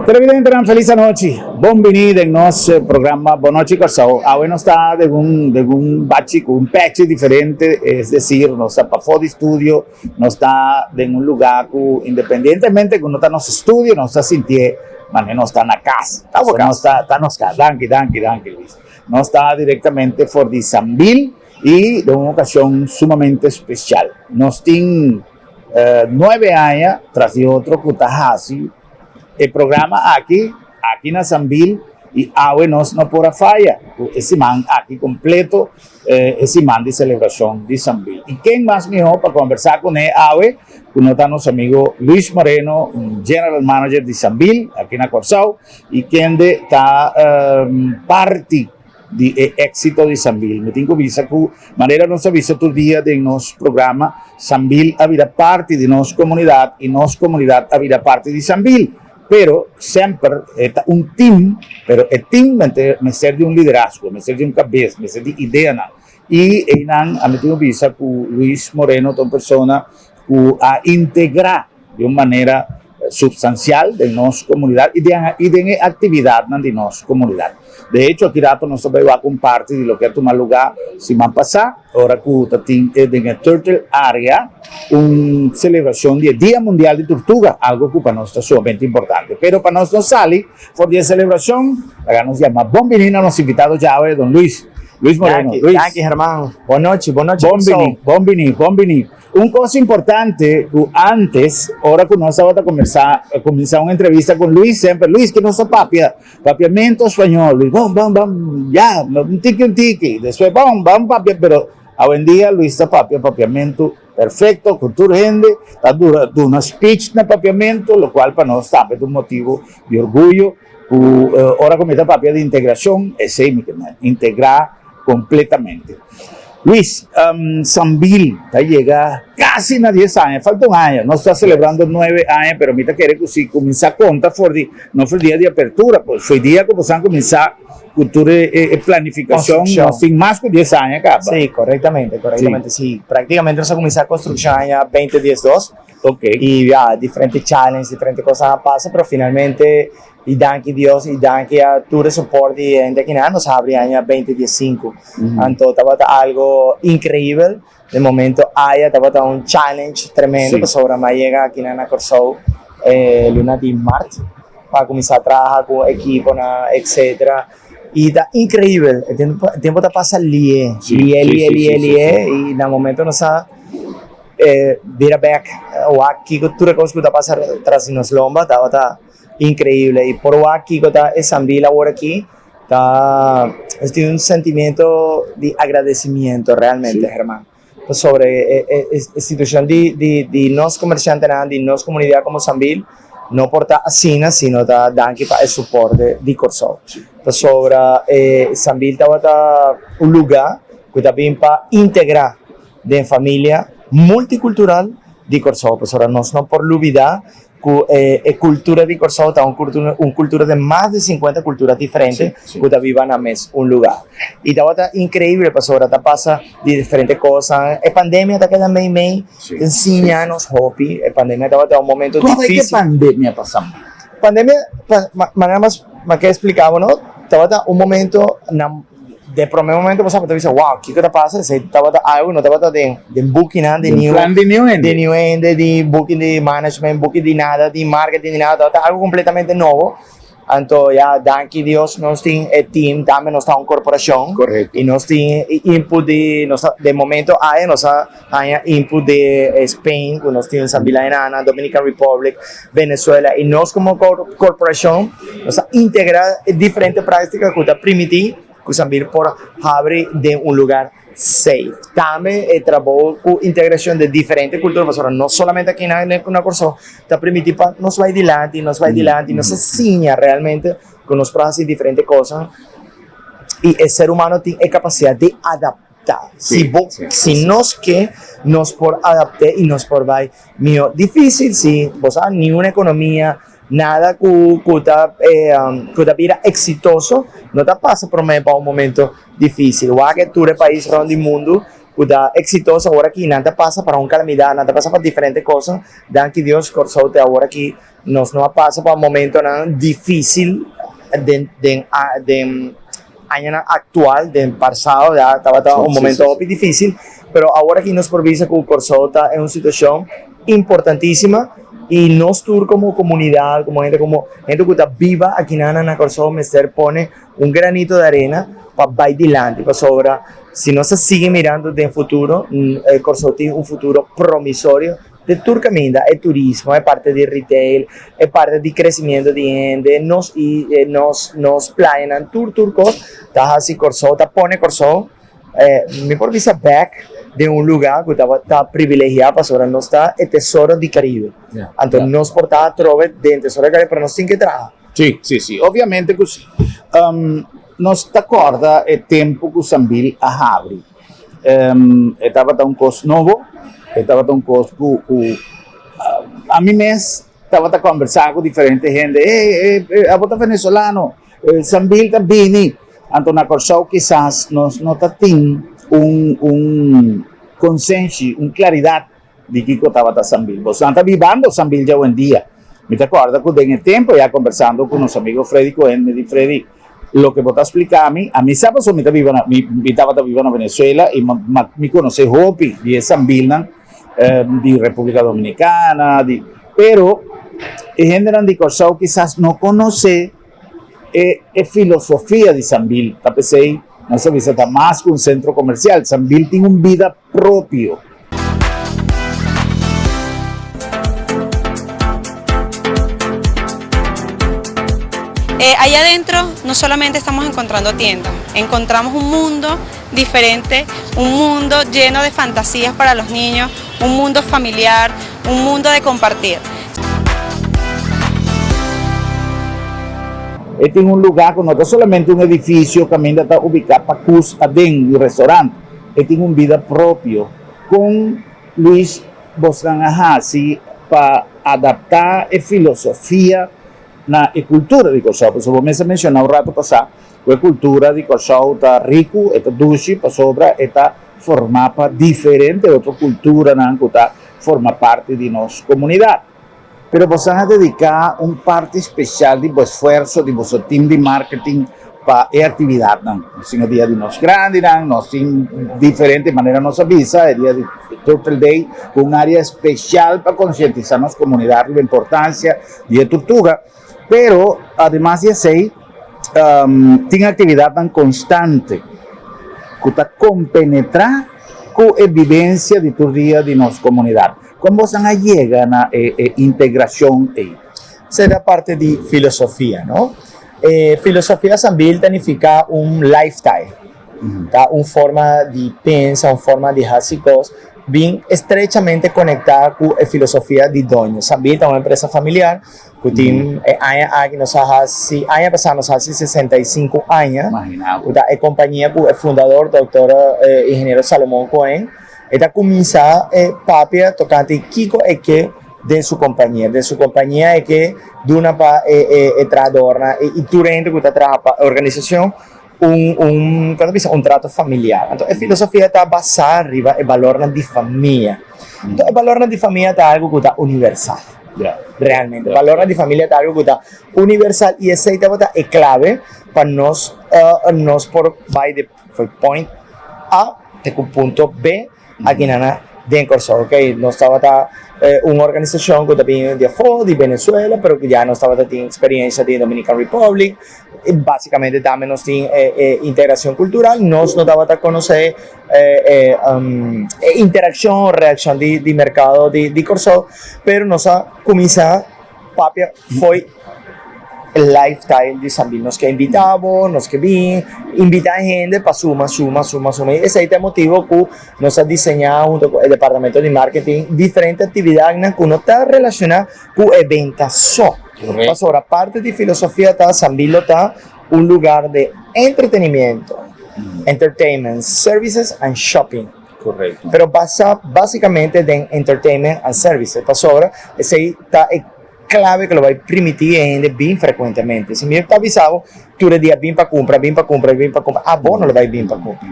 Televidentenan felis anochi. Bon bini den nos programa Bon Nochi Kòrsou. Awe nos ta den un den un bachi ku un pechi diferente, es desir nos ta pafó di studio, nos ta den un lugá ku independientemente ku no ta nos studio nos ta sintié manera nos ta na kas. Ta bo kas. Nos ta ta nos kas. Danki danki danki Luis. Nos ta direktamente for di Sambil i den un okashon sumamente spesial. Nos tin nuebe aña tras di otro ku ta hasi e programa aki, aki na Sambil i awe nos no por a faya ku e siman aki kompleto, e siman di selebrashon di Sambil. I ken mas mihó pa kombersá kuné awe ku no ta nos amigo Luis Moreno, General Manager di Sambil aki na Kòrsou i kende ta parti di e éxito di Sambil. Mi tin ku bisa ku manera nos a bisa tur dia den nos programa, Sambil a bira parti di nos komunidat i nos komunidat a bira parti di Sambil. Pero semper e ta un tim, pero e tim mester di un liderazgo, mester di un kabes, mester di ideanan. I einan ami tin ku bisa ku Luis Moreno ta un persona ku a integrá di un manera substansial den nos komunidat i den i den e aktividatnan di nos komunidat. De hecho aki rato nos ta bai wak un parti di loke a tuma lugá siman pasá ora ku ta tin e den e Turtle Area un selebrashon di e Dia Mundial di Turtuga, algo ku pa nos ta sumamente importante. Pero pa nos no sali for di e selebrashon laga nos yama bon bini na nos invitado djawe don Luis, Luis Moreno. Danki, Luis. danki Herman. Bon nochi, bon nochi Bon Kòrsou. bini, bon bini, bon bini. Un kos importante ku antes ora ku nos tabata kombersá kuminsá un entrevista ku Luis semper, Luis ke nos ta papia? Papiamento o spañol? Luis, bon, bon, bon, ya, un tiki un tiki, despues bon, ban papia, pero awendia Luis ta papia papiamentu perfecto ku tur hende, ta dura duna speech na papiamentu, lokual pa nos tambe ta un motibu di orguyo ku ora ku mi ta papia di integrashon, esei mi ke men, integrá completamente. Luis, Sambil ta yega casi na dies aña, falta un aña, nos ta celebrando nuebe aña, pero mi ta kere cu si cuminsa conta for di, no for dia di apertura, pues for dia cu boso a cuminsa cu tur e planificacion, nos tin mas cu dies aña caba. Si, correctamente, correctamente, si. Practicamente nos a cuminsa construccion aña beinti diesdos. Y ya, diferente challenge, diferente cosnan a pasa, pero finalmente Y danki Dios y danki a tur e support di hende akinan nos habri aña beinti diesinku. Anto tabata algo increibel. Den momento aya tabata un challenge tremendo pasobra mi a yega akinan na Kòrsou e luna di mart pa kuminsá traha ku ekiponan etcetera. Y ta increibel e tempo ta pasa lié lié lié lié lié y na momento nos a bira bek wak kiko tur e kos ku ta pasa tras di nos lomba tabata. Increíble y por wak kico ta e Sambil awor aki ta nos tin un sentimiento di agradecimiento realmente Herman pasobra e e situacion di di di nos comerciantenan di nos comunidad como Sambil no por ta asina sino ta danki pa e soporte di Corsou pasobra e Sambil tabata un lugar cu ta bin pa integra den familia multicultural di Corsou pasobra nos no por lubida Ku e kultura di Kòrsou ta un un kultura di mas di sinkuenta kultura diferente ku ta biba na mes un lugá. I tabata inkreibel pasobra ta pasa di diferente kosnan. E pandemia ta keda mei mei ta siña nos hopi. E pandemia tabata un momento difísil. Komo e pandemia pasa? Pandemia, manera mas mi a ke splika bo no, tabata un momento na. Den prome momento bo sa bo ta bisa wow kiko ta pasa esei tabata algo no tabata den den bukinan di Den plan di niun hende. di niun hende di buki di management buki di nada di marketing di nada tabata algo completamente nobo anto ya danki Dios nos tin e team tambe nos ta un corporacion Correcto. y nos tin e input di nos ta den momento aya nos a haña input di Spain cu nos tin San Bilaenana Dominican Republic Venezuela y nos como corporacion nos a integra e diferente practica cu ta primiti cu Sambil por habri den un lugar safe. Tambe e trabou cu integracion de diferente cultura pasobra no solamente aki na Corsou ta primiti pa nos bay dilanti, nos bay dilanti, nos a siña realmente cu nos por haci diferente cosnan y e ser humano tin e capacidad di adapta. Si bo, si nos ke, nos por adapt'é i nos por bai mihó. Difísil si, bo sa, niun ekonomia, nada ku ku ta ku ta bira eksitoso no ta pasa promé pa un momento difísil. Wak e tur e pais rònt di mundu. ku ta eksitoso awor aki, nan ta pasa pa un kalamidat, nan ta pasa pa diferente kos. Danki Dios, Kòrsou te awor aki nos no a pasa pa momentonan difísil den añanan aktual, den pasado ya tabata un momento hopi difísil, pero awor aki nos por bisa ku Kòrsou ta en un situashon importantísima i nos tur komo komunidat, komo hende, komo hende ku ta biba akinan na Kòrsou mester pone un granito de arena pa bai dilanti, pasobra si nos ta sigui mirando den futuro, Kòrsou tin un futuro promisorio den tur kaminda, e turismo, e parti di retail, e parti di crecimiento di hende, nos i nos playanan, tur tur kos ta hasi Kòrsou, ta pone Kòrsou, mi por bisa bek den un lugá ku tabata privilegiá pasobra nos ta e tesoro di Karibe. Anto nos por ta atrobe den tesoro di Karibe, pero nos tin ke traha. Sí, sí, sí, obviamente ku sí. Nos ta kòrda e tempu ku Sambil a habri. E tabata un kos nobo, e tabata un kos ku ku ami mes tabata kòmbersá ku diferente hende, Ey, ey, abo ta venezolano, Sambil ta bini. Anto na Kòrsou kisas nos no ta tin un un konsenshi, un klaridat di kiko tabata Sambil. Boso ta bibando Sambil djawendia. Mi ta kòrda ku den e tempu ya kombersando ku nos amigo Freddy Cohen, mi di, Freddy, loke bo ta splika mi, ami sa pasobra mi ta biba na, mi mi tabata biba na Venezuela i mi konosé hopi di e Sambilnan di Repúblika Dominikana, di, pero e hendenan di Kòrsou kisas no konosé e e filosofia di Sambil. Ta p'esei nos ta bisa ta mas ku un sentro komersial, Sambil tin un bida propio. Eh, allá adentro no solamente estamos encontrando tiendas, encontramos un mundo diferente, un mundo lleno de fantasías para los niños, un mundo familiar, un mundo de compartir. E tin un lugá ku no ta solamente un edifisio kaminda ta ubiká pakus aden di restorant. E tin un bida propio. Kon Luis bosnan a hasi pa adaptá e filosofia na e kultura di Kòrsou? Pasobra bo mes a menshoná un ratu pasá ku e kultura di Kòrsou ta riku, e ta dushi pasobra e ta formá pa diferente otro kulturanan ku ta forma parti di nos komunidat. Pero boso a dediká un parti spesial di bo esfuerso, di boso tim di marketing pa e aktividatnan. Nos tin e dia di nos grandinan, nos tin diferente manera nos a bisa, e dia di Turtle Day ku un área spesial pa konsientisá nos komunidat riba importansia di e turtuga. Pero ademas di esei tin aktividatnan konstante ku ta kompenetrá ku e bibensia di tur dia di nos komunidat. Kon bosan a yega na e integrashon ei? Esei ta parti di filosofia, no? E filosofia Sambil ta nifiká un lifestyle, ta un forma di pensa, un forma di hasi kos bin estrechamente konektá ku e filosofia di doño. Sambil ta un empresa familiar ku tin e aña aki nos a hasi, aña pasá nos a hasi 65 aña, ku ta e kompania ku e fundador Doktor Ingeniero Salomon Cohen. E ta kuminsá e papia tokante kiko e ke den su kompania. Den su kompania e ke duna pa e e trahadornan i tur hende ku ta traha pa e organisashon un un kon ta bisa un trato familiar. Anto e filosofia ta basá riba e balornan di famia. Anto e balornan di famia ta algu ku ta universal. Realmente balornan di familia ta algu ku ta universal i esei tabata e klave pa nos nos por bai di point A te ku punto B aki nan na den Kòrsou. Ok, nos tabata un organisashon ku ta bini di afó, di Venezuela, pero ku ya nos tabata tin eksperensia di Dominican Republic. I basikamente tambe nos tin e e integrashon kultural. Nos no tabata konosé e e e interakshon, reakshon di di merkado di di Kòrsou, pero nos a kuminsá papia fo'i e lifestyle di Sambil. Nos ke invita bo, nos ke bin invita hende pa suma, suma, suma, suma. I esei ta e motibo ku nos a diseñá hunto ku e departamento di marketing diferente aktividatnan ku no ta relashoná ku e benta so. Pasobra parti di filosofia ta Sambil lo ta un lugar de entretenimiento, entertainment services and shopping. Pero basa basikamente den entertainment and services pasobra esei ta e Clave cu lo bay primiti e hende bin frecuentemente. Si mi ta bisa bo tur e dia bin pa cumpra, bin pa cumpra, bin pa cumpra, abo no lo bay bin pa cumpra.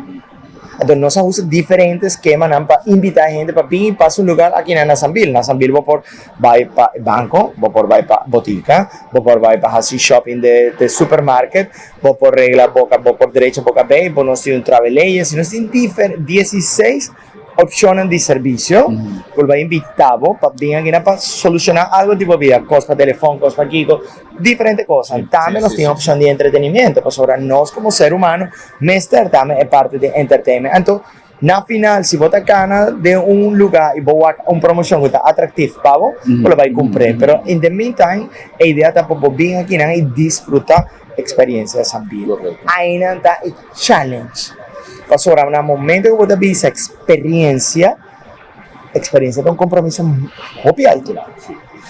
Anto nos a usa diferente eskemanan pa invitá hende pa bin i pasa un lugar aki na Sambil. Na Sambil bo por bai pa e banko, bo por bai pa botika, bo por bai pa hasi shopping den supermarket, bo por regla bo bo por drecha bo kabei, bo nos tin un travel agency, nos tin 16 opshonnan di servisio ku lo bai invitá bo pa bin akinan pa solushoná algu di bo bida, kos pa telefòn, kos pa kiko, diferente kos. Tambe nos tin opshon di entretenimiento pasobra nos komo ser humano mester tambe e parti di entertainment. Anto na final si bo ta kana den un lugá i bo wak un promoshon ku ta atraktif pa bo, bo lo bai kumpr'é. Pero in the meantime e idea ta pa bo bin akinan i disfrutá eksperensia Sambil. Ainan ta e challenge. Pasobra na momento ku bo ta bisa eksperensia, eksperensia ta un kompromiso hopi altu.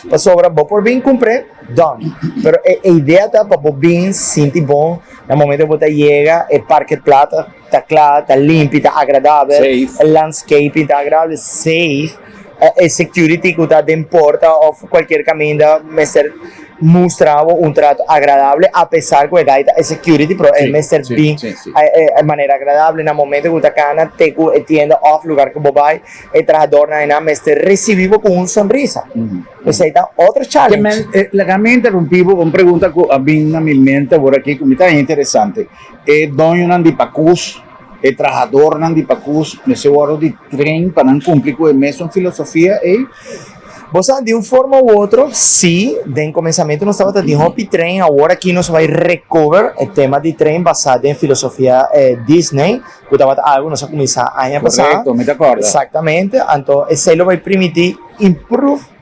Pasobra bo por bin kumpr'é, done. Pero e idea ta pa bo bin sinti bon na momento ku bo ta yega e parkeerplaats ta kla, ta limpi, ta agradabel, e landscaping ta agradabel, safe, e security ku ta den porta òf kualkier kaminda mester mustra bo un trato agradable apesar ku e guy ta e security pero e mester bin e manera agradable na momento ku ta kana te ku e tienda òf lugar ku bo bai e trahadornan einan mester risibi bo ku un sonrisa. Esei ta otro challenge. Laga mi interumpi bo un pregunta ku a bin na mi mente awor aki ku mi ta haña interesante. E doñonan di pakus, e trahadornan di pakus mester wòrdu di train pa nan kumpli ku e mesun filosofia ei? Bo sa, di un forma u otro, sí. Den komensamentu nos tabata tin hopi train, awor aki nos bai recover e tema di train basá den filosofia Disney, ku tabata algu nos a kuminsá aña pasá. Korekto, mi ta kòrda. Eksaktamente, anto esei lo bai primiti improve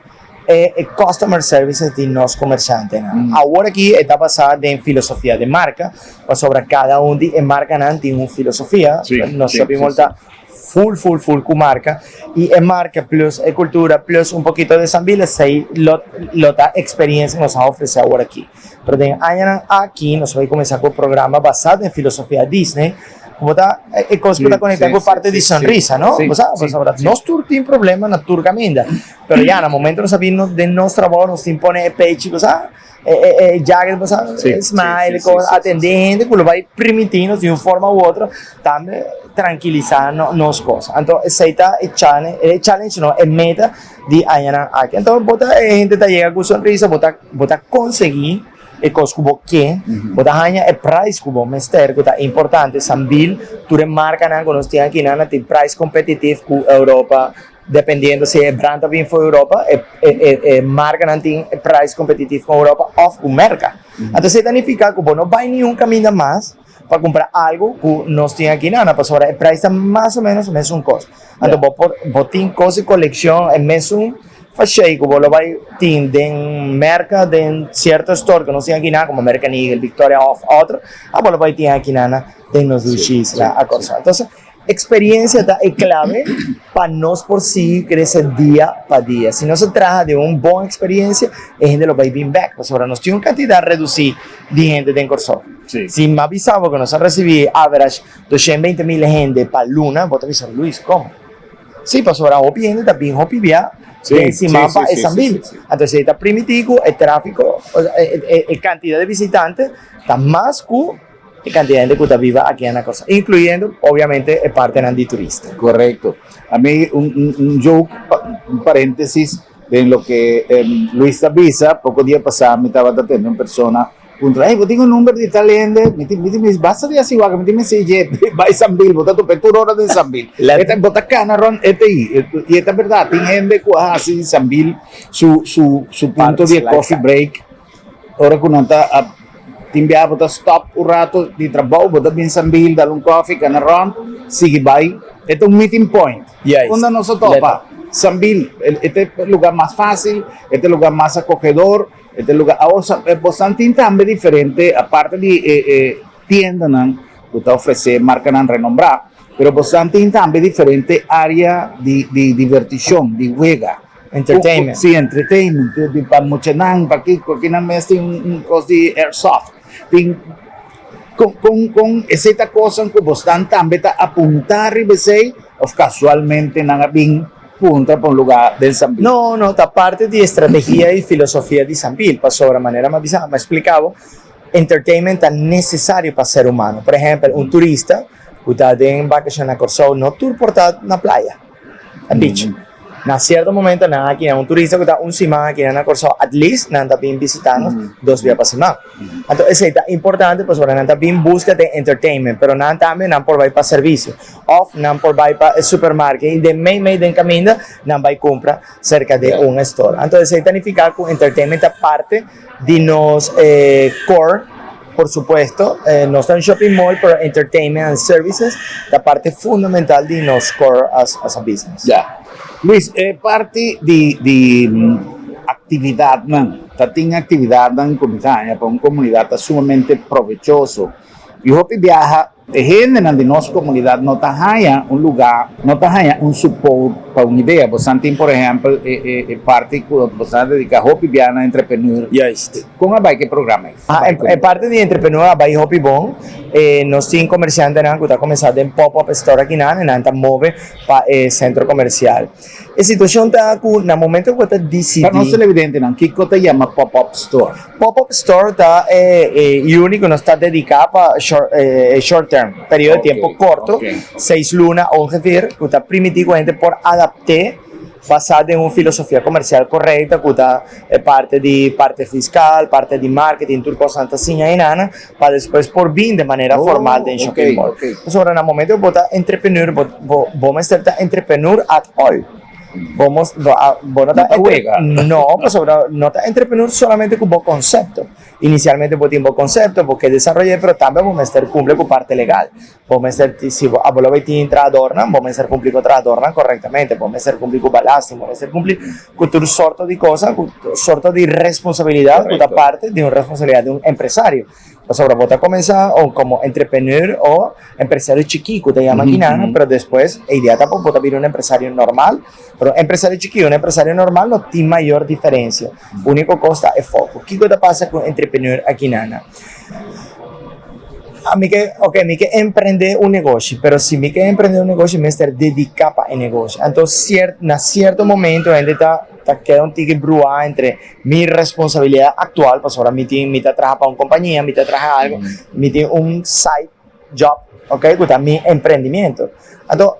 e customer services di nos komershantenan. Awor aki e ta basá den filosofia di marka, pasobra kada un di e markanan tin un filosofia. Nos shopping mall ta full full full ku marka i e marka plus e kultura plus un pokito di Sambil esei lo lo ta eksperensia ku nos a ofresé awor aki. Pero den añanan aki nos a bai kuminsá ku un programa basá den filosofia Disney ku bo ta e kos ku ta konektá ku parti di sonrisa no? Bo sa pasobra nos tur tin problema na tur kaminda pero ya na momento nos a bin den nos trabou nos tin pone e pechi bo sa e jacket bo sa smile kos atendé hende ku lo bai primiti nos di un forma u otro tambe trankilisá nos kos anto esei ta e challenge e challenge no e meta di añanan aki anto bo ta e hende ta yega ku sonrisa bo ta bo ta konsegui e kos ku bo ke bo ta haña e prijs ku bo mester ku ta importante Sambil tur e markanan ku nos tin aki nan tin prijs kompetitif ku Europa. Dependiendo si e brand ta bin for Europa, e e e markanan tin e prijs kompetitief ku Europa òf ku Merka. Anto esei ta nifiká ku bo no bai niun kaminda mas pa kumpra algu ku nos tin aki nan, pasobra e prijs ta mas o ménos mesun kos. Anto bo por bo tin kos di kolekshon e mesun fashei ku bo lo bai tin den Merka den sierto store ku nos tin aki nan komo American Eagle, Victoria òf otro, a bo lo bai tin aki nan den nos dushi isla a Kòrsou. Entonces. Experiencia ta e clave pa nos por sigui crece dia pa dia. Si nos a traha den un bon experiencia, e hende lo bay bin bek, pasobra nos tin un cantidad reduci di hende den Corsou. Si mi a bisa bo cu nos a ricibi average 220 mil hende pa luna, bo ta bisa, Luis, como? Si, pasobra hopi hende ta bin hopi bia den siman pa e Sambil. Anto esey ta primiti cu e trafico, e cantidad di visitante ta mas cu e cantidad hende cu ta biba aki na Corsou, incluyendo obviamente e partenan di turista. Correcto. Ami un joke, un parentesis den loke Luis ta bisa, poco dia pasa mi tabata tende un persona puntra, hey, bo tin un number di tal hende? Mi tin, mi tin, basta di hasi wak, mi tin mester dje bai Sambil, bo ta topa tur ora den Sambil. Bo ta cana rond e ta ei. Y e ta berdad, tin hende cu a hasi di Sambil su punto di e coffee break. Ora ku nan ta a tin biaha bo ta stòp un rato di trabou, bo ta bin Sambil, dal un kòfi, kana rònt, sigui bai. E ta un meeting point. Unda nos a topa? Sambil. E ta e lugar mas fásil, e ta e lugar mas akogedor, e ta e lugar. Awor bosan tin tambe diferente, aparte di e e tiendanan ku ta ofresé markanan renombrá, pero bosan tin tambe diferente área di di divertishon, di wega. Entertainment. Sí, entertainment. Di pa muchanan, pa kiko, kinan mes tin un kos di airsoft. Tin kon kon kon esei ta kosnan ku bosnan tambe ta apuntá riba esei òf kasualmente nan a bin puntra pa un lugá den Sambil? No, no, ta parti di e strategia i filosofia di Sambil, pasobra manera mi a bisa, mi a splika bo, entertainment ta nesesario pa ser humano. Por ehèmpel, un turista. Ku ta den bakashon na Kòrsou no tur por ta na playa, na beach. Na sierto momento nan aki un turista ku ta un siman aki na Kòrsou at least nan ta bin bisitá nos dos bia pa siman. Anto esei ta importante pasobra nan ta bin buska den entertainment pero nan tambe nan por bai pa servisio òf nan por bai pa e supermarket i den mei mei den kaminda nan bai kumpra serka di un store. Anto esei ta nifiká ku entertainment ta parte di nos core. Por supuesto, nos ta un shopping mall, pero entertainment and services ta parte fundamental di nos core as a business. Ya. Luis, e parti di di actividadnan, ta tin actividadnan cu mi ta haña pa un comunidad ta sumamente provechoso y hopi biaha E hendenan di nos komunidat no ta haña un lugá, no ta haña un support pa un idea. Bosan tin por ehèmpel e e parti ku bosan a dediká hopi bia na entrepreneur. Juist. Kon a bai ku e programa ei? Ah, e parti di entrepreneur a bai hopi bon. E nos tin komersiantenan ku ta kuminsá den pop-up store akinan i nan ta move pa e sentro komersial. E situashon ta ku na momento ku bo ta disidí. Pa nos televidentenan, kiko ta yama pop-up store? Pop-up store ta e unit ku nos ta dediká pa short term, periodo di tempu korto, seis luna ongeveer, ku ta primiti ku hende por adapt'é basá den un filosofia komersial korekto ku ta e parti di parti fiskal, parti di marketing, tur kosnan ta siña einan pa despues por bin den manera formal den shopping mall. Pasobra na momento ku bo ta entrepreneur, bo mester ta entrepreneur at all. Bo mos, bo a, bo no ta No ta wega. No, pasobra no ta entrepreneur solamente ku bo konsepto. Inisialmente bo tin bo konsepto, bo ke desaroy'é, pero tambe bo mester kumpli ku parte legal. Bo mester, si bo abo lo bay tin trahadornan, bo mester kumpli ku trahadornan korektamente, bo mester kumpli ku balasting, bo mester kumpli ku tur sorto di kosa, ku sorto di responsabilidat ku ta parte di un responsabilidat di un empresario. Pasobra bo ta comenzá o como entrepreneur o empresario chikí ku ta yama kinan, pero despues e idea ta pa bo ta bira un empresario normal, pero un empresario chikí i un empresario normal no tin mayor diferencia, úniko kos ta e foko. Kiko ta pasa ku un entrepreneur akinan? Ami ke, ok, mi ke emprende un negoshi, pero si mi ke emprende un negoshi mi mester dediká pa e negoshi. Anto sier, na sierto momento hende ta ta keda un tiki bruá entre Mi responsabilidad actual, pasobra mi tin, mi ta traha pa un compañia, mi ta traha algo, mi tin un side job, ok, cu ta mi emprendimiento. Anto,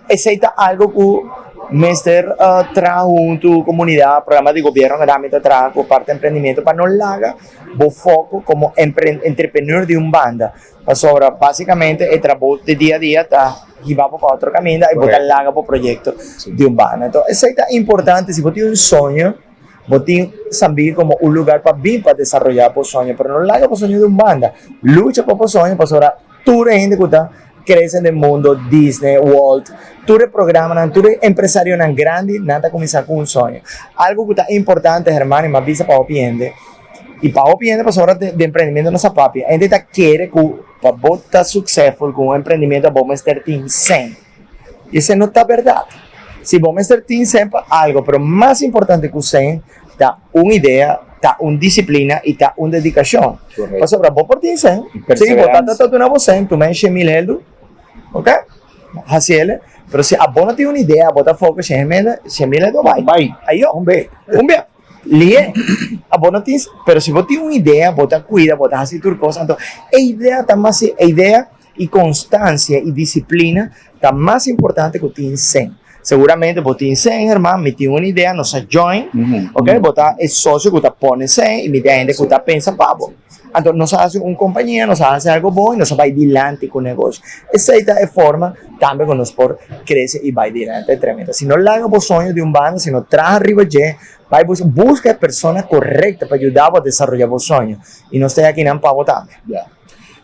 esey ta algo cu mester traha hunto comunidad, programa di gobierno cu mi ta traha cu parti emprendimiento pa no laga bo foco como entrepreneur di un banda, pasobra basicamente e trabou di dia a dia ta hiba bo pa otro caminda y bo ta laga bo proyecto di un banda. Enton esey ta importante, si bo tin un soño, bo tin Sambil como un lugar pa bin pa desaroya bo soño, pero no laga bo soño di un banda, lucha pa bo soño pasobra tur e hende cu ta crece den mundo, Disney, Walt, tur e programanan, tur e empresarionan grandi, nan ta cuminsa cu un soño. Algo cu ta importante, Herman, y mi a bisa pa hopi hende, Y pa hopi hende pasobra di emprendimiento no sa papia. Hende ta kere ku pa bo ta successful ku un emprendimiento bo mester tin sen. Y esei no ta berdad. Si bo mester tin sen pa algo, pero mas importante ku sen ta un idea, ta un disciplina y ta un dedicacion. Pasobra bo por tin sen, si bo tata ta duna bo sen, tuma e 100,000 heldu, ok? Hasiele, pero si abo no tin un idea, bo ta focus 100,000 heldu a bai. Bai. Ayo. Un be. Un be. Lie, abo no tin, pero si bo tin un idea, bo ta cuida, bo ta haci tur cos, anto e idea ta mas, e idea y constancia y disciplina ta mas importante cu tin cen. Seguramente bo tin cen, herman, mi tin un idea, nos a join, ok, bo ta e socio cu ta pone cen y mi tin hende cu ta pensa pa bo. Anto nos a haci un compañia, nos a haci algo bon y nos a bay dilanti cu negoshi. Esey ta e forma tambe cu nos por crece y bay dilanti tremendo. Si no laga bo soño di un banda, si no traha riba dje, bay busca, busca e persona corecto pa yuda bo desaroya bo soño. Y nos ta akinan pa bo tambe. Ya.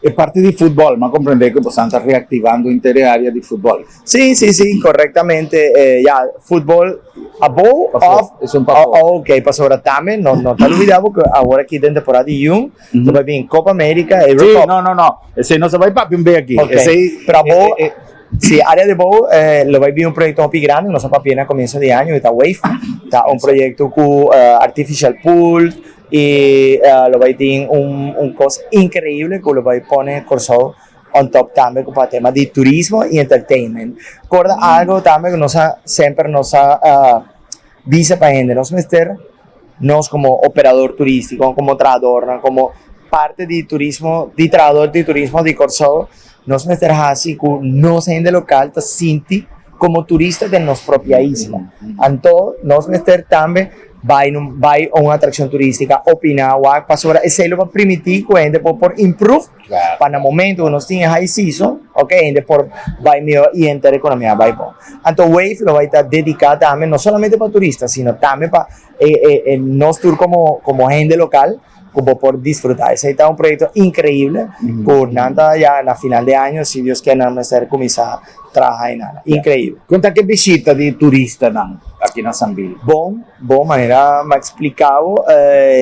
E parti di futbol, m'a comprende cu bosan ta reactivando inter e area di futbol. Si, si, si, correctamente. Ya, futbol abou Pafó, of esun pafó. Oh, ok, pasobra tambe no, no ta lubida bo cu awor aki den temporada di jun, ta bai bin Copa America, Euro Sí, Cup. no, no, no. Esei no sa bai papia un be aki. Ok, Esei, pero abou, eh, eh, si, area di abou, lo bai bin un proyecto hopi grandi, nos a papia na comienzo di aña, cu ta Wave. Ta un proyecto cu artificial pool y lo bai tin un, un cos increible cu lo bai pone Corsou on top tambe cu pa tema di turismo y entertainment. Corda algo tambe cu nos a semper nos a bisa pa hende, nos mester nos como operador turistico, como trahadornan, como. parte di turismo, di trahador di turismo di Kòrsou, nos mester hasi ku nos hende lokal ta sinti komo turista den nos propia isla. Anto nos mester tambe bai bai un atrakshon turístika, opiná, wak, pasobra esei lo por primiti ku hende por por improve pa na momento ku nos tin e high season, ok, hende por bai mihó i henter ekonomia bai bon. Anto Wave lo bai ta dediká tambe no solamente pa turista, sino tambe pa e nos tur komo komo hende lokal ku bo por disfrutá. Esei ta un proyekto inkreibel ku nan ta ya na final di año, si Dios kier, nan mester kuminsá traha einan. Inkreibel. Kon ta ke bishita di turistanan aki na Sambil? Bon, bon, manera mi a ekspliká bo,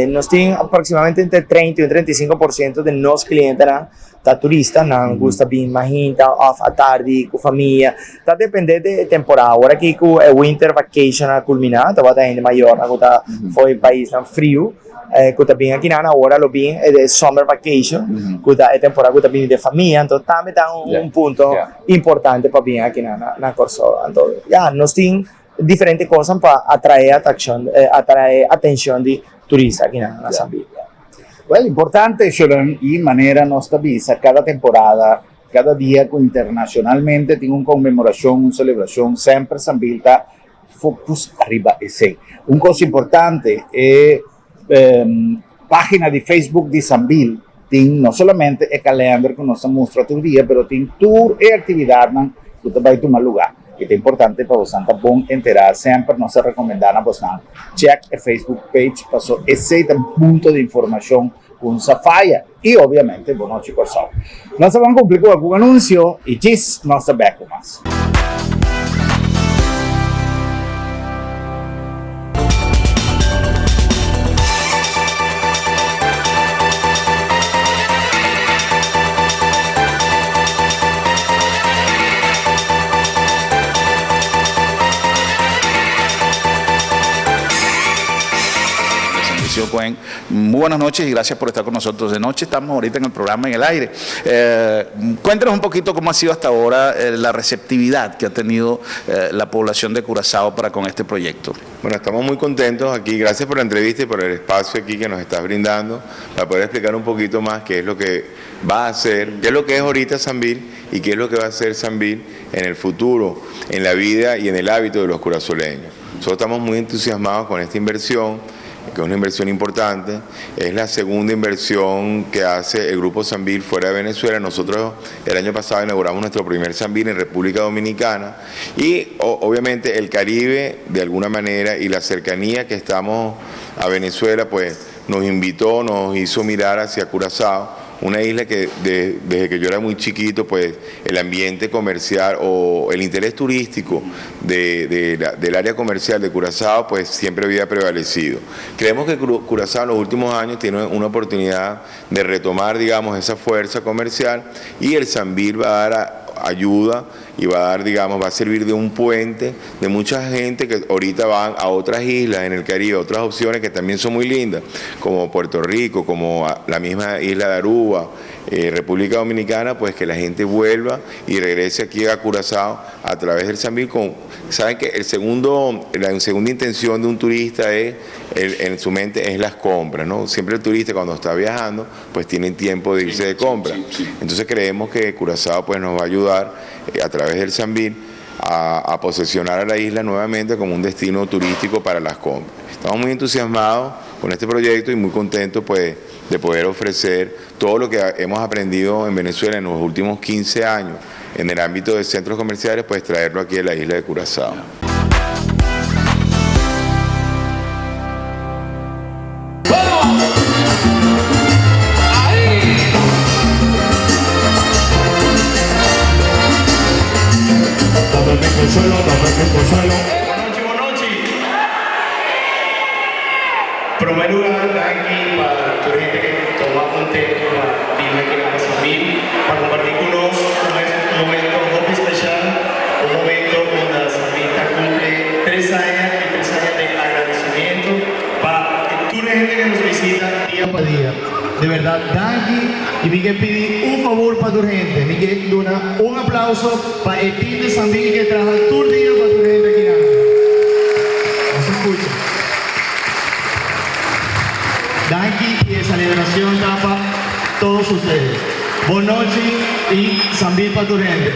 nos tin aproksimadamente entre 30 i un 35% di nos klientenan ta turista, nan gusta bin mahinta òf atardi ku famia, ta depende di e temporada. Ora aki ku e winter vacation a kulminá, tabata hende mayornan ku ta for e paisnan friu ku ta bin akinan, awor lo bin e summer vacation ku ta e temporada ku ta bini den famia, anto tambe ta un punto importante pa bin akinan na Kòrsou. Anto ya, nos tin diferente kosnan pa atrae atraccion, atrae atencion di turista aki na San Biblia. Well, importante Sharon, y manera nos ta bisa cada temporada, cada dia cu internacionalmente tin un conmemoracion, un celebracion, semper San Bil ta focus ariba esey. Un cos importante, e pagina di Facebook di Sambil tin no solamente e kalender ku nos ta mustra tur dia, pero tin tur e aktividatnan ku ta bai tuma lugá. I ta importante pa bosan ta bon enterá. Semper nos ta rekomendá na bosnan chèk e Facebook page paso esei ta un punto di informashon ku no sa faya. I obiamente Bon Nochi Kòrsou. Nos ta ban kumpli ku algun anunsio i djis nos ta bèk ku mas. Muy buenas noches y gracias por estar con nosotros de noche. Estamos ahorita en el programa en el aire. Eh, cuéntanos un poquito cómo ha sido hasta ahora eh, la receptividad que ha tenido eh, la población de Curazao para con este proyecto. Bueno, estamos muy contentos aquí. Gracias por la entrevista y por el espacio aquí que nos estás brindando para poder explicar un poquito más qué es lo que va a hacer, qué es lo que es ahorita Sambil y qué es lo que va a hacer Sambil en el futuro, en la vida y en el hábito de los curazoleños. Nosotros estamos muy entusiasmados con esta inversión que es una inversión importante. Es la segunda inversión que hace el Grupo Sambil fuera de Venezuela. Nosotros el año pasado inauguramos nuestro primer Sambil en República Dominicana y obviamente el Caribe de alguna manera y la cercanía que estamos a Venezuela pues nos invitó, nos hizo mirar hacia Curazao una isla que desde que yo era muy chiquito, pues el ambiente comercial o el interés turístico del área comercial de Curazao, pues siempre había prevalecido. Creemos que Curazao en los últimos años tiene una oportunidad de retomar, digamos, esa fuerza comercial y el Sambil va a dar ayuda y va a dar, digamos, va a servir de un puente de mucha gente que ahorita van a otras islas en el Caribe, otras opciones que también son muy lindas, como Puerto Rico, como la misma isla de Aruba, eh, República Dominicana, pues que la gente vuelva y regrese aquí a Curazao a través del Sambil. Con, saben que el segundo, la segunda intención de un turista es, en su mente, es las compras, ¿no? Siempre el turista cuando está viajando, pues tiene tiempo de irse de compra. Entonces creemos que Curazao pues nos va a ayudar eh, a través del Sambil a, a posesionar a la isla nuevamente como un destino turístico para las compras. Estamos muy entusiasmados con este proyecto y muy contentos pues de poder ofrecer todo lo que hemos aprendido en Venezuela en los últimos 15 años en el ámbito de centros comerciales, pues traerlo aquí a la isla de Curazao. Prome lugar danki pa tur hende ke tuma un tempu pa bini aki na Sambil pa comparti cu nos un es momento hopi special, un momento unda Sambil ta cumpli tres aña y tres aña den agradecimiento pa tur hende ke nos bisita dia pa dia. De berdad danki y mi ke pidi un favor pa tur hende, mi ke duna un aplauso pa e team de Sambil ke traha tur dia pa tur hende aki nan. Nos escucha. Danki y e celebracion ta pa. todos ustedes. Bon nochi y Sambil pa tur hende.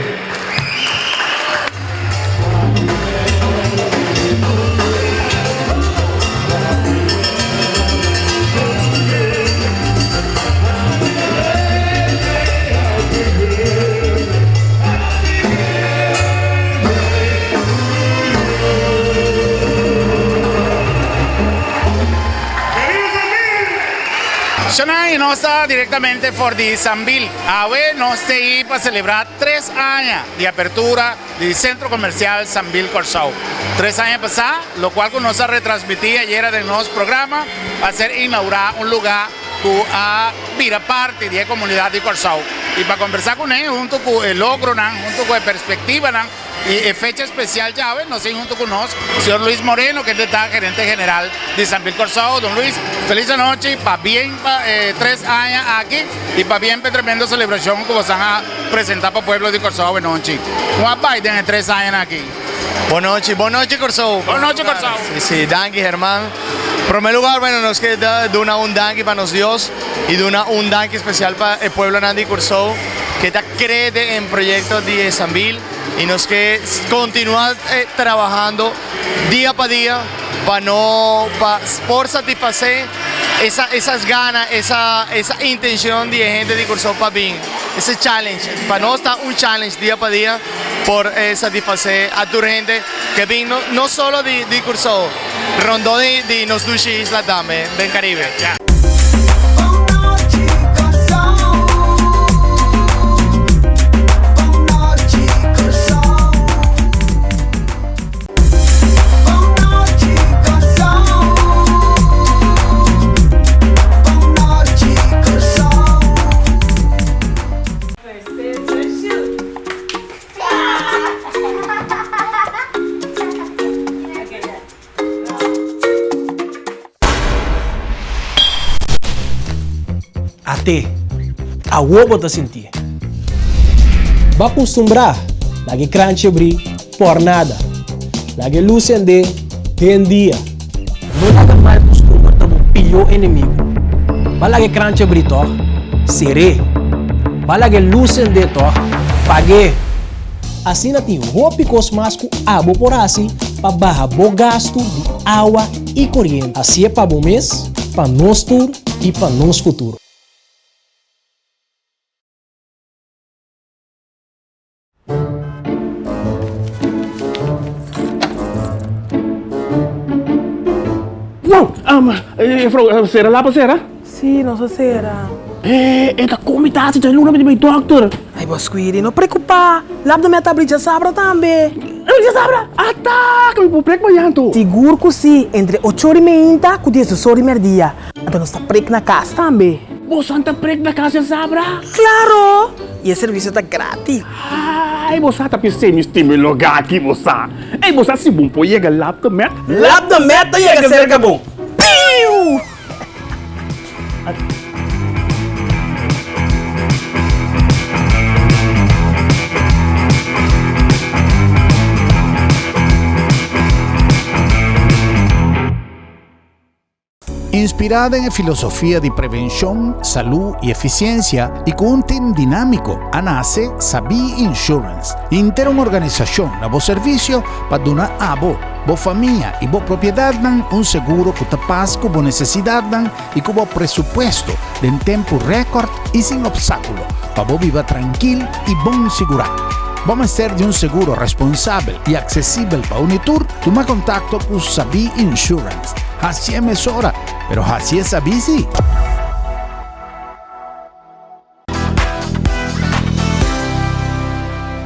Shonai, nos ta directamente for di Sambil. Awe nos ta ei pa celebra tres aña di apertura di Centro Comercial Sambil Corsou. Tres aña pasa, locual cu nos a retransmiti ayera den nos programa, a ser inaugura un luga cu a bira parti di e comunidad di Corsou. Y pa conversa cu ne, hunto cu e logronan, hunto cu e perspectivanan y e fecha especial djawe, nos tin hunto cu nos señor Luis Moreno, kende ta gerente general di Sambil Corsou. Don Luis, feliz anochi, pabien pa e tres aña aki y pabien pa e tremendo celebracion cu bosan a presenta pa pueblo di Corsou awenochi. Con a bay den e tres añanan aki? Bon nochi, bon nochi Corsou. Bon nochi Corsou. Si, si, danki Herman. Prome lugar, bueno, nos ke duna un danki pa nos Dios y duna un danki especial pa e pueblonan di Corsou ke ta cree den e proyecto di e Sambil y nos ke continua trabahando dia pa dia pa no pa por satisface esa esas gana esa esa intencion di e hende di Corsou pa bin ese challenge pa nos ta un challenge dia pa dia por satisface a tur hende ke bin no solo di di Corsou rondó di di nos dushi isla tambe den Caribe. Ate, awor bo ta sintié. Bo a kustumbrá laga e kranchi abrí por nada. Laga e lus sendé den dia. No laga mal kustumber ta bo pió enemigu. Bo a laga e kranchi abrí tòg? Ser'é. Bo a laga e lus sendé tòg? Pag'é. Asina tin hopi kos mas ku abo por hasi pa baha bo gastu di awa i koriente. Hasié pa bo mes, pa nos tur i pa nos futuro. Wow! Juffrouw, sera lapa sera? Sí, nos a sera. Eh, e ta komi ta hasi djai luna mi di bai dokter. Ai, bo Squiri, no preocupa. Lap de meta abri djasabra tambe. Abri djasabra? Ata, ke mi por prek mañan anto. Sigur ku sí, entre ocho ora i meinta ku diesdos ora i merdia. Anto nos ta prek na kas tambe. Bosan ta prek na kas djasabra? Klaro! I e servisio ta gratis. Ai, bo sa ta p'esei mi stima e lugá aki, bo sa. Ei, bo sa si bon por yega Lap de Met? Lap de Met ta yega serka bo. Piu! Inspirá den e filosofia di prevenshon, salú i efisiensia i ku un tim dinámiko a nase Sabí Insurance, henter un organisashon na bo servisio pa duna abo, bo famia i bo propiedatnan un seguro ku ta pas ku bo nesesidatnan i ku bo presupuesto den tempu rèkòrt i sin opstákulo pa bo biba trankil i bon sigurá. Bo mester di un seguro responsabel i aksesibel pa uni tur? Tuma kontakto ku Sabí Insurance. Hacié mesora, pero hacié sabí sí.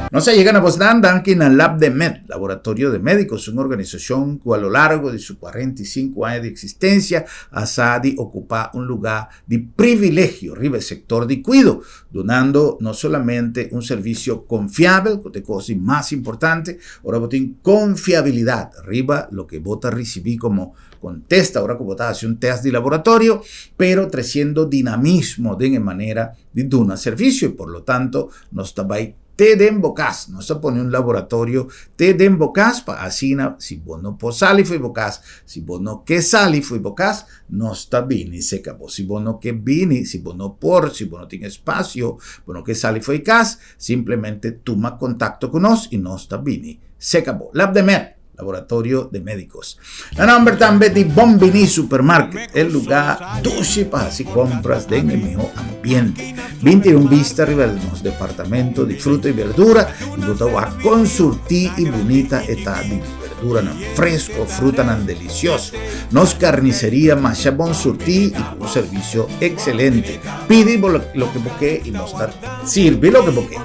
Nos a yega na bosnan danki na Labdemed, Laboratorio de Médicos, un organisacion cu a lo largo di su 45 aña di existencia a sa di ocupa un lugar di privilegio riba e sector di cuido, dunando no solamente un servicio confiabel, cu ta e cos di mas importante, ora bo tin confiabilidad riba loke bo ta ricibi como contesta ora cu bo ta haci un test di laboratorio, pero treciendo dinamismo den e manera di duna servicio y por lo tanto nos ta bay. Te den bo kas. Nos ta pone un laboratorio te den bo kas pa asina si bo no por sali fo'i bo kas, si bo no ke sali fo'i bo kas, nos ta bini seka bo. Si bo no ke bini, si bo no por, si bo no tin espasio, bo no ke sali fo'i kas, simplemente tuma kontakto ku nos i nos ta bini seka bo. Labdemed. Laboratorio de Médicos. Na nomber tambe di Bon Bini Supermarket, e lugá dushi pa hasi kompras den e mihó ambiente. Bin tira un bista riba nos departamento di fruta i berdura i bo ta wak kon surtí i bunita e ta di berduranan fresko, frutanan delisioso. Nos karniseria masha bon surtí i ku un servisio ekselente. Pidi bo loke bo ke i nos ta sirbi loke bo ke.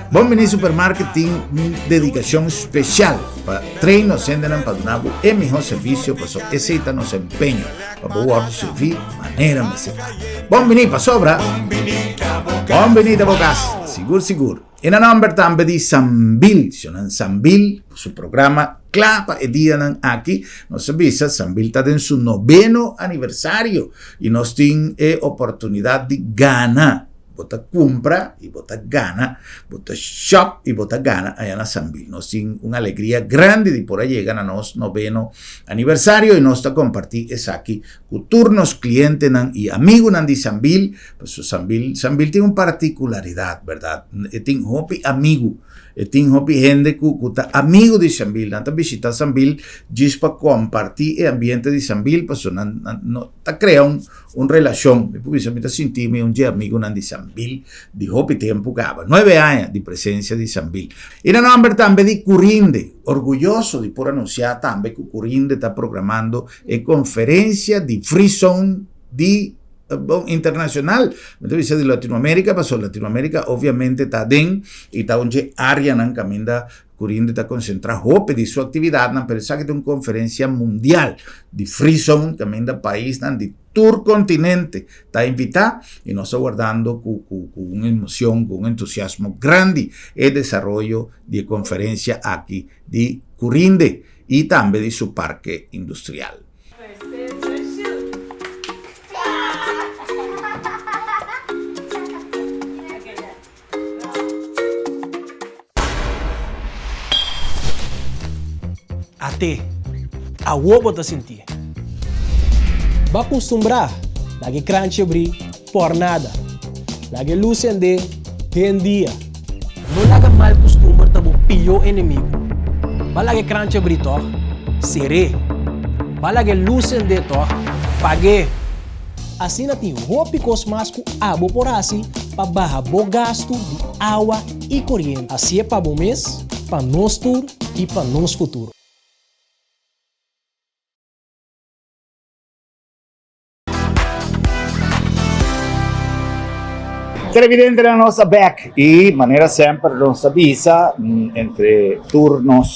Bon Bini Supermarket tin un dedikashon spesial pa train nos hendenan pa duna bo e mihó servisio paso esei ta nos empeño pa bo wòrdu sirví manera mester ta. Bon Bini pasobra Bon Bini ta bo kas sigur sigur. E na nòmber tambe di Sambil, Sionan Sambil su programa kla pa e dianan aki. Nos a bisa Sambil ta den su noveno aniversario i nos tin e oportunidat di gana. Bo ta kumpra i bo ta gana, bo ta shop i bo ta gana allá na Sambil. Nos tin un alegria grandi di por a yega na nos noveno aniversario i nos ta kompartí esaki ku tur nos klientenan i amigunan di Sambil, pasobra Sambil, Sambil tin un partikularidat, bèrdat? E tin hopi amigu, e tin hopi hende ku ku ta amigu di Sambil, nan ta bishitá Sambil djis pa kompartí e ambiente di Sambil, pasobra nan nan no ta krea un Un relashon, mi por bisa mi ta sinti mi un dje amigunan di Sambil di hopi tempu kaba, nuebe aña di presensia di Sambil. I na nòmber tambe di Curinde, orguyoso di por anunsiá tambe ku Curinde ta programando e konferensia di Free Zone di bon internashonal, mi ta bisa di Latinoamérika, pasobra Latinoamérika obviamente ta aden i ta un dje áreanan kaminda Curinde ta konsentrá hopi di su aktividatnan, pero esaki ta un konferensia mundial di Free Zone kaminda paisnan di tur kontinente ta invitá i nos ta wardando ku ku ku un emoshon, ku un entusiasmo grandi e desaroyo di e konferensia aki di Curinde i tambe di su parke industrial. At'é, awor bo ta sintié. Bo a kustumbrá laga e kranchi abrí por nada. Laga e lus sendé den dia. No laga mal kustumber ta bo pió enemigu. Bo a laga e kranchi abrí tòg? Ser'é. Bo a laga e lus sendé tòg? Pag'é. Asina tin hopi kos mas ku abo por hasi pa baha bo gastu di awa i koriente. Hasié pa bo mes, pa nos tur i pa nos futuro. Televidentenan nos ta bek i manera semper nos ta bisa entre tur nos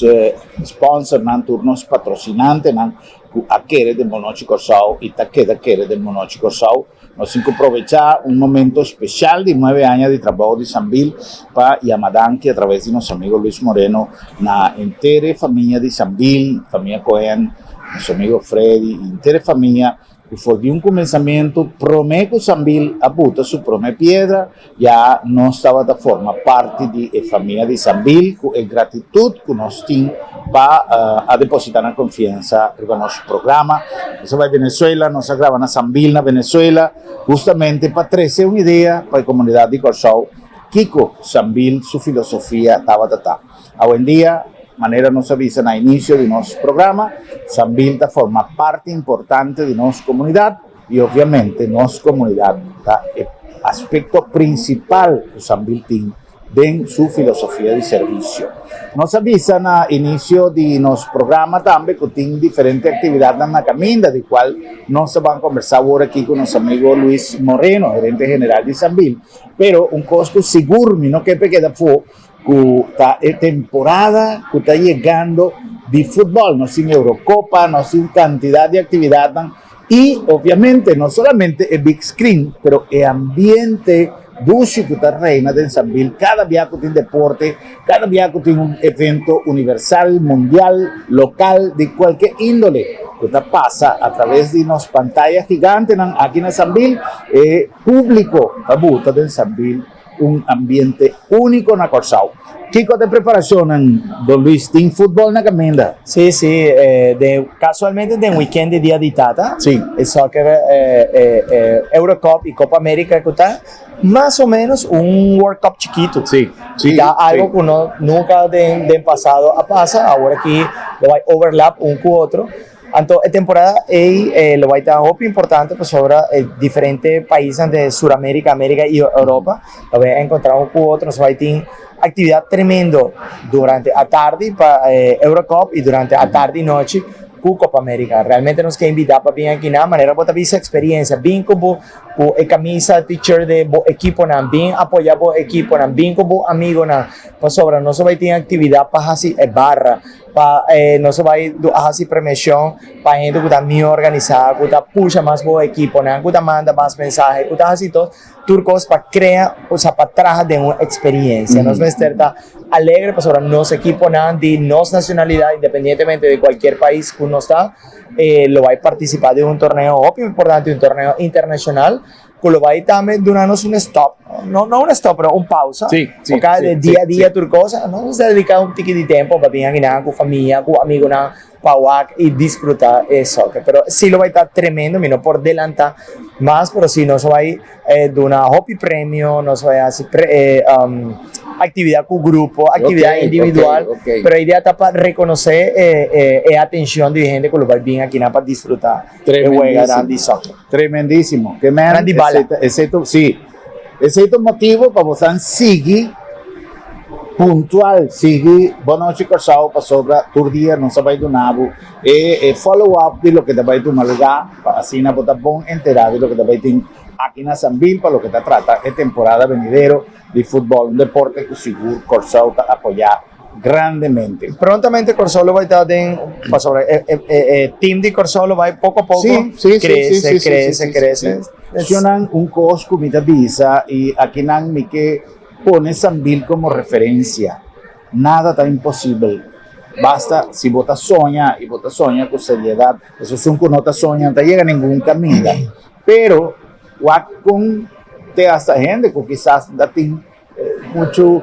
sponsornan, tur nos patrosinantenan ku a kere den Bonochi Kòrsou i ta keda kere den Bonochi Kòrsou. Nos tin ku probechá un momento speshal di nuebe aña di trabou di Sambil pa yama danki atraves di nos amigo Luis Moreno na henter e famia di Sambil, famia Cohen, nos amigo Freddy i henter e famia ku for di un kumensamentu promé ku Sambil a buta su promé piedra ya nos tabata forma parti di e famia di Sambil ku e gratitut ku nos tin pa a deposita nan konfiansa riba nos programa. Nos a bai Venezuela, nos a graba na Sambil na Venezuela hustamente pa trese un idea pa e komunidat di Kòrsou kiko Sambil su filosofia tabata ta. Awendia, manera nos a bisa na inisio di nos programa, Sambil ta forma parti importante di nos komunidat. I obviamente nos komunidat ta e aspekto prinsipal ku Sambil tin den su filosofia di servisio. Nos a bisa na inisio di nos programa tambe ku tin diferente aktividatnan na kaminda di kual nos ta ban kombersá awor aki ku nos amigo Luis Moreno, gerente general di Sambil. Pero un kos ku sigur mi no ke pa e keda afó ku ta e temporada ku ta yegando di futbòl. Nos tin Eurocopa, nos tin kantidat di aktividatnan. Y obviamente no solamente e big screen, pero e ambiente dushi cu ta reina den Sambil cada bia cu tin deporte, cada bia cu tin un evento universal, mundial, local, di cualke indole cu ta pasa a traves di nos pantaya gigantenan aki na Sambil, e publico ta buta den Sambil un ambiente unico na Corsou. Kiko ta e preparashonnan, Don Luis? Tin futbòl na kaminda? Sí, sí, den kasualmente den weekend di Dia di Tata, Sí. e soccer Eurocup i Copa America ku ta mas o menos un World Cup chikitu. Sí, sí, I ta algo sí. ku no nunka den den pasado a pasa, awor aki lo bai overlap un ku otro. Anto e temporada ei lo bai ta hopi importante pasobra e diferente paisnan den Sur America, America i Europa lo bai encontra un cu otro. Nos bai tin actividad tremendo durante atardi pa e Eurocup i durante atardi i nochi cu Copa America. Realmente nos ke invita pa bin akinan manera bo ta bisa experiencia. Bin cu bo cu e camisa, t-shirt di bo equiponan, bin apoya bo equiponan, bin cu bo amigonan pasobra nos lo bai tin actividad pa haci e barra. Pa nos a bai a hasi premiacion pa hende cu ta mihor organisa, cu ta pusha mas bo equiponan, cu ta manda mas mensahe, cu ta hasi to tur cos pa crea, osea pa traha den un experiencia. Nos mester ta alegre pasobra nos equiponan di nos nacionalidad, independientemente di cualkier pais cu nos ta, lo bai participa den un torneo hopi importante, un torneo internacional. Cu lo bay tambe duna nos un stop, no, no un stop, pero un pausa. Sí, sí, Porque sí, de dia a sí, dia sí. tur cosa, nos ta dedica un tiki di tempo pa bin akinan cu famia, cu amigonan, pa wak y disfruta e soccer. Pero si lo bay ta tremendo, mi no por delanta mas, pero si nos bay eh, duna hopi premio, nos bay haci pre, eh, um, actividad cu grupo, actividad Ok, individual. ok, ok. Pero e idea ta pa reconoce eh, eh, e atencion di hende cu lo bay bin akinan pa disfruta e weganan di soccer. Tremendísimo. Ke men, Grandi bala. esei ta, esei ta, sí. Esei ta un motibo pa bosan sigui puntual, sigui Bon Nochi Kòrsou pasobra tur dia nos a bai duna bo e e follow up di loke ta bai tuma lugá pa asina bo ta bon enterá di loke ta bai tin aki na Sambil pa loke ta trata e temporada benidero di futbòl, un deporte ku sigur Kòrsou ta apoyá. grandemente. Prontamente Kòrsou lo bai ta den, pasobra e e e team di Kòrsou lo bai poko a poko Sí, sí, sí, sí, krese, sí, sí, sí, krese, sí, krese. sí. Shonnan un kos ku mi ta bisa i akinan mi ke pone Sambil komo referensia. Nada ta imposibel. Basta si bo ta soña i bo ta soña ku seriedat. Esun ku no ta soña no ta yega ningun kaminda. Pero wak kon te hasta hende ku kisas ta tin Muchu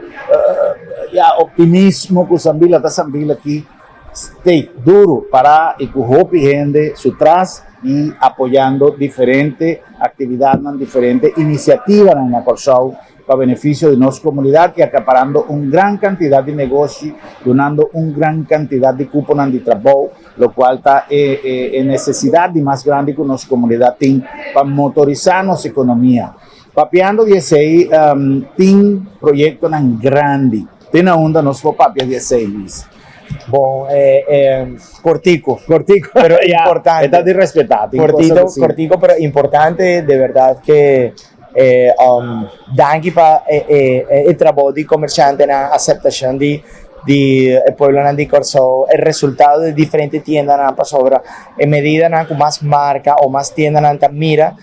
ya optimismo ku Sambil a ta Sambil aki stay duru pará i ku hopi hende su tras i apoyando diferente aktividatnan, diferente inisiativanan na Kòrsou pa benefisio di nos komunidat i akaparando un gran kantidat di negoshi, dunando un gran kantidat di kuponan di trabou, lokual ta e e nesesidat di mas grandi ku nos komunidat tin pa motorisá nos ekonomia. Papiando di esei, tin proyectonan grandi. Tin aunda nos por papia di esei, Luis? Bon, cortico. Cortico, pero importante. E ta di respetá. Tin cosa Cortito, cu si. cortico, pero importante. De verdad que danki pa e trabou di comerciantenan, aceptacion di di e pueblonan di Kòrsou, e resultado di diferente tiendanan pasobra e medidanan ku mas marka o mas tiendanan ta mira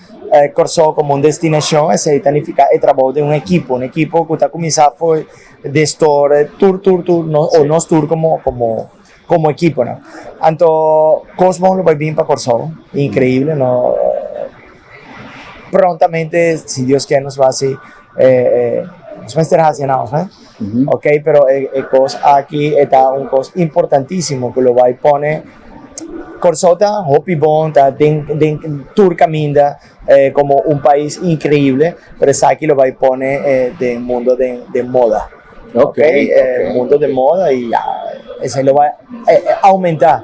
Kòrsou komo un destinashon, esei ta nifiká e trabou di un ekipo, un ekipo ku ta kuminsá for di store tur tur tur no o nos tur komo komo komo ekiponan. Anto Cosmo lo bai bin pa Kòrsou, inkreibel no prontamente si Dios kier nos bai hasi nos mester hasi announcement ok pero e kos aki e ta un kos importantisimo ku lo bai pone Kòrsou ta hopi bon ta den den tur kaminda komo un pais inkreible pero esaki lo bai pone den mundo den den moda ok mundo den moda y ya esei lo bai aumenta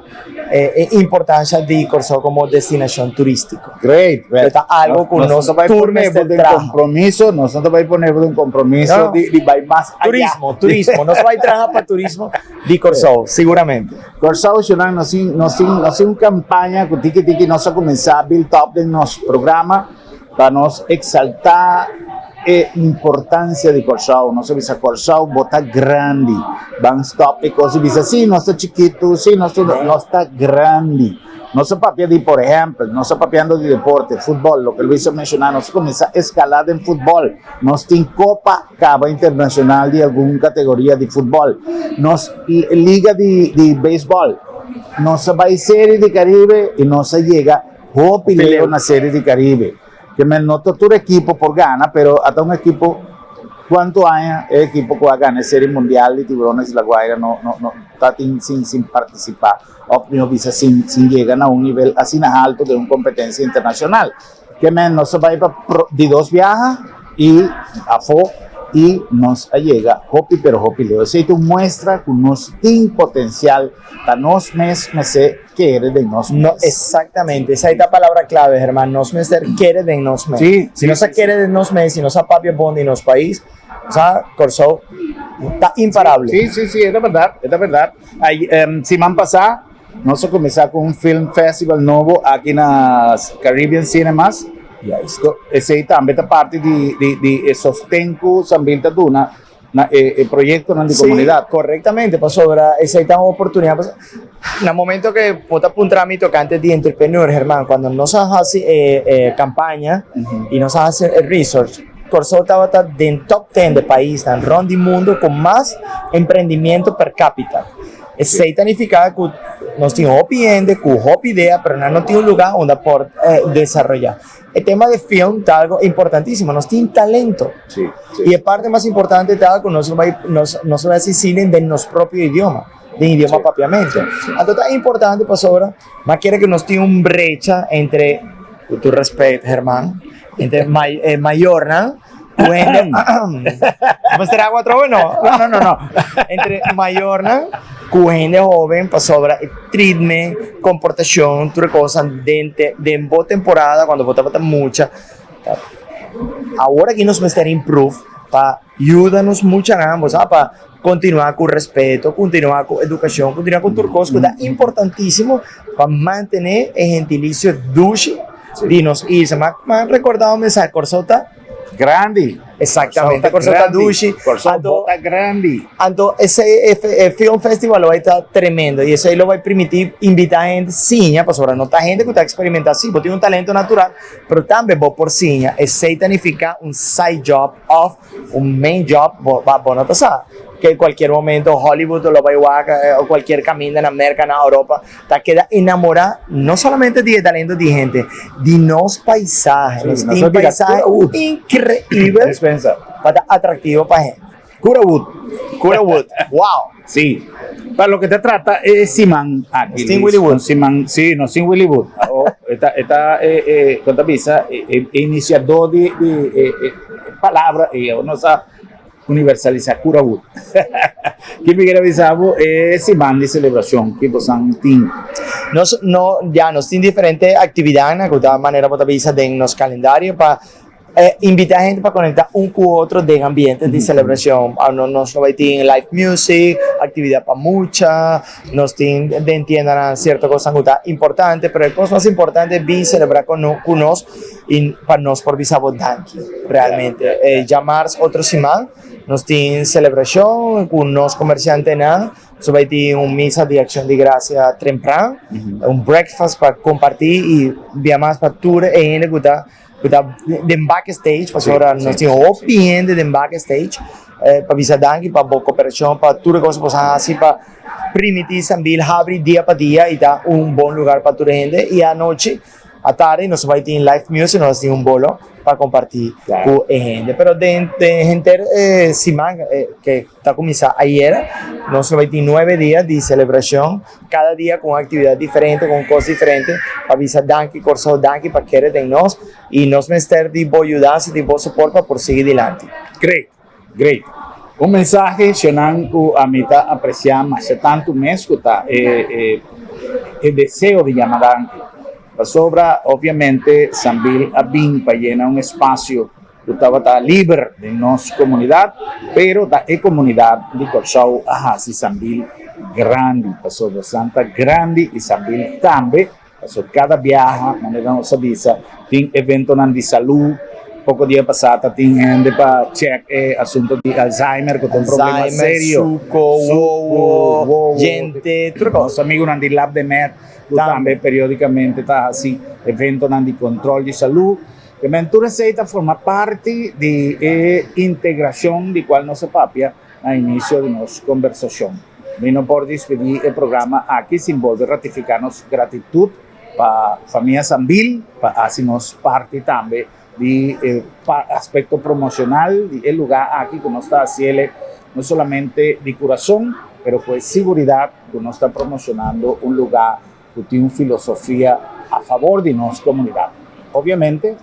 e importancia di Kòrsou komo destinashon turístiko. Great. Pero ta algo ku nos tur mester traha. Compromiso, nos no ta bai pone bo den compromiso di di bai mas allá. Turismo, turismo. Nos bai traha pa turismo di Kòrsou, siguramente. Kòrsou shonnan nos tin nos tin nos tin un kampaña ku tiki tiki nos a kuminsá build up den nos programa pa nos eksaltá e importansia di Kòrsou. Nos a bisa Kòrsou bo ta grandi. Ban stòp e kos di bisa si nos ta chikitu, si nos ta nos ta grandi. Nos a papia di por ehèmpel, nos a papiando di deporte, futbòl, loke Luis a menshoná, nos a kuminsá eskalá den futbòl. Nos tin kopa kaba internashonal di algun kategoria di futbòl. Nos liga di di beisbòl. Nos a bai Serie di Karibe i nos a yega hopi leu na Serie di Karibe. Ke men no ta tur ekipo por gana, pero ata un ekipo. Kuantu aña e ekipo ku a gana e Serie Mundial di Tiburones di La Guaira no no no ta tin sin sin partisipá òf mihó bisa sin sin yega na un nivel asina haltu den un kompetensia internashonal? Ke men nos a bai pa di dos biaha i afó i nos a yega hopi pero hopi leu. Esei ta un muestra ku nos tin potensial, ta nos mes mester kere den nos mes. No, exactamente. Esei ta palabra clave, Germán. Nos mester kere den nos mes. Sí, Si nos a kere den nos mes, si nos a papia bon di nos pais, sa, Kòrsou ta imparable. Sí, sí, sí, e ta bèrdat, e ta bèrdat. Ai, siman pasá Nos a kuminsá ku un film festival nobo aki na Caribbean Cinemas. Esei tambe ta parti di di di e sosten ku Sambil ta duna na e e proyektonan di komunidat. Sí, korektamente, pasobra esei ta un oportunidat. Na momento ke bo ta puntra mi tokante di entrepreneur, Germán, kuando nos a hasi e e kampaña i nos a hasi e research, Kòrsou tabata den top ten de paisnan rònt di mundu ku mas emprendimiento per capita. Esei ta nifiká ku nos tin hopi hende ku hopi idea pero nan no tin un lugá unda por desaroyá. E tema di film ta algo importantísimo, nos tin talento. I e parte mas importante ta ku nos lo bai nos nos lo bai hasi sine den nos propio idioma, den idioma papiamento. Anto ta importante pasobra ma kere ku nos tin un brecha entre, ku tur respet Herman, entre e mayornan ku hende Mester agua atrobe no? No, no, no, no. Entre mayornan ku hende hoben pasobra e treatment, komportashon, tur e kosnan den te den bo temporada kuando bo tabata mucha. Awor aki nos mester improve pa yuda nos muchanan bo sa pa kontinuá ku respeto, kontinuá ku edukashon, kontinuá ku tur kos ku ta importantísimo pa mantené e hentilisio dushi di nos isla. Ma rekordá un mensahe, Kòrsou ta Grandi. Exactamente, Kòrsou ta dushi. Kòrsou bo ta grandi. Anto esei e film festival lo bai ta tremendo i esei lo bai permití invitá hende siña pasobra no ta hende ku ta eksperimentá. Sí, bo tin un talento natural, pero tambe bo por siña. Esei ta nifiká un side job òf un main job bo bo no ta sa ke cualkier momento Hollywood lo bay wak o cualkier caminda na Merca na Europa ta keda enamora no solamente di e talento di hende di nos paisahe nos tin paisahe increibel pa ta atractivo pa hende. Curawood. Curawood wow. Si pa loke ta trata e siman aki Nos tin Willy Wood. Siman si nos tin Willy Wood e ta e ta e kon ta bisa e iniciador di di e palabra ei awor nos a universalisá Cura Wood. Ki mi kier a bisa bo e siman di selebrashon ki bosan tin? Nos no ya nos tin diferente aktividatnan ku ta manera bo ta bisa den nos kalendario pa invitá hende pa konektá un ku otro den ambiente di selebrashon. Nos lo bai tin live music, aktividat pa mucha, nos tin den tiendanan sierto kosnan ku ta importante, pero e kos mas importante bin selebrá ku nos. Y pa nos por bisa bo danki realmente. E djamars otro siman nos tin celebracion cu nos comerciantenan. Nos bay tin un misa di accion di gracia trempran, un breakfast pa comparti y bia mas pa tur e hende cu ta cu ta den backstage pasobra nos tin hopi hende den backstage pa bisa danki pa bo cooperacion pa tur e cos cu bo sa haci pa primiti Sambil habri dia pa dia y ta un bon lugar pa tur hende y anochi Atardi nos bai tin live music, nos tin un bolo pa comparti cu e hende. Pero den den henter e siman ke ta cuminsa ayer, nos lo bai tin nuebe dia di celebracion, cada dia cu un actividad diferente, cu un cos diferente, pa bisa danki Corsou, danki pa kere den nos, y nos mester di bo yudansa, di bo support pa por sigui dilanti. Great, great. Un mensahe shonan cu ami ta aprecia masha tanto mes cu ta e e e deseo di yama danki. Pasobra obviamente Sambil a bin pa yena un espacio cu tabata liber den nos comunidad, pero ta e comunidad di Corsou a haci Sambil grandi, pasobra Santa grandi y Sambil tambe. Pasobra kada biaha, manera nos a bisa, tin eventonan di salú. Poko dia pasá ta tin hende pa chèk e asunto di Alzheimer, ku ta un problema serio. Alzheimer, suko, wowo, djente, tur kos. Nos amigunan di Lab de Med, ku tambe periódikamente ta hasi eventonan di kontròl di salú. Te tur esei ta forma parti di e integrashon di kual nos a papia Na inicio di nos conversacion, mi no por despedi e programa aki sin bolbe ratifica nos gratitud pa famia Sambil pa haci nos parti tambe di e aspecto promocional di e lugar aki cu nos ta haciele no solamente di curason pero cu e siguridad cu nos ta promocionando un lugar cu tin un filosofia a favor di nos comunidad. Obviamente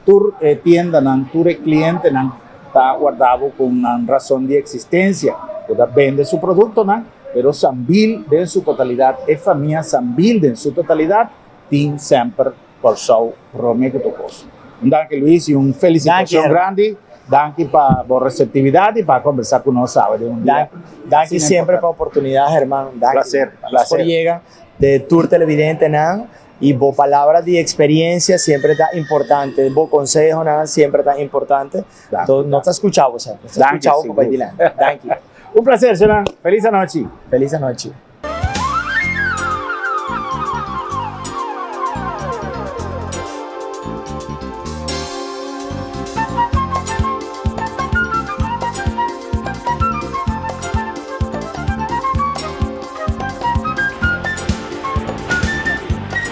tur e tiendanan, tur e clientenan ta warda bo cu nan rason di existencia cu ta bende su productonan, pero Sambil den su totalidad, e famia Sambil den su totalidad tin semper Kòrsou promé ku tur kos. Un danki Luis i un felisitashon grandi. Danki pa bo reseptividat i pa kombersá ku nos awe den un dia. Danki semper pa oportunidat Herman. Danki. Plaser, plaser. Por yega de tur televidentenan i bo palabra di eksperiencia siempre ta importante. Bo konsehonan siempre ta importante. Danki. Nos ta skucha bo semper. Nos ta skucha bo pa bai dilanti. Danki. Un plaser, señornan. Felis anochi. Felis anochi.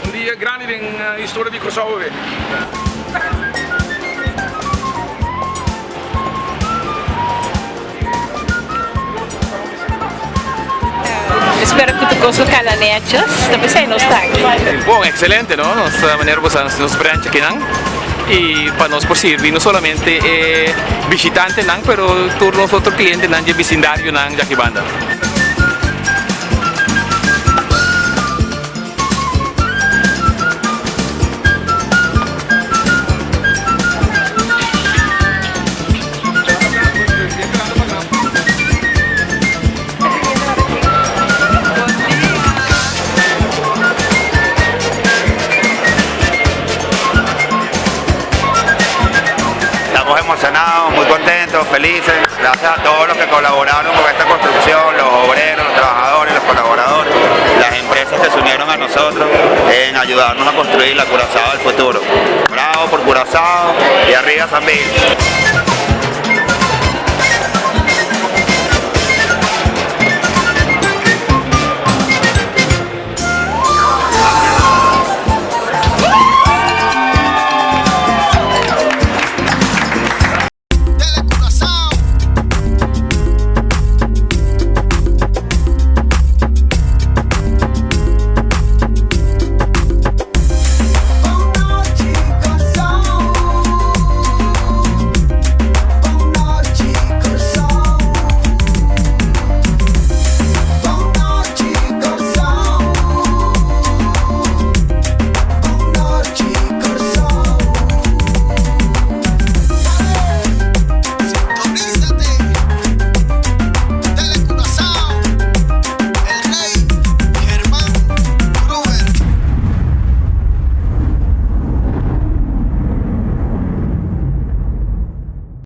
Un dia grandi den historia di Kòrsou awe. Espero cu tur cos lo cana netjes, ta pesey nos ta aki. Bon, excelente no, nos manera bo sa nos branch akinan y pa nos por sirbi no solamente e bishitantenan pero tur nos otro clientenan dje bisindarionan djaki banda. Estamos emocionados, muy contentos, felices. Gracias a todos los que colaboraron con esta construcción, los obreros, los trabajadores, los colaboradores, las empresas que se unieron a nosotros en ayudarnos a construir la Curazao del futuro. Bravo por Curazao y arriba San Bill.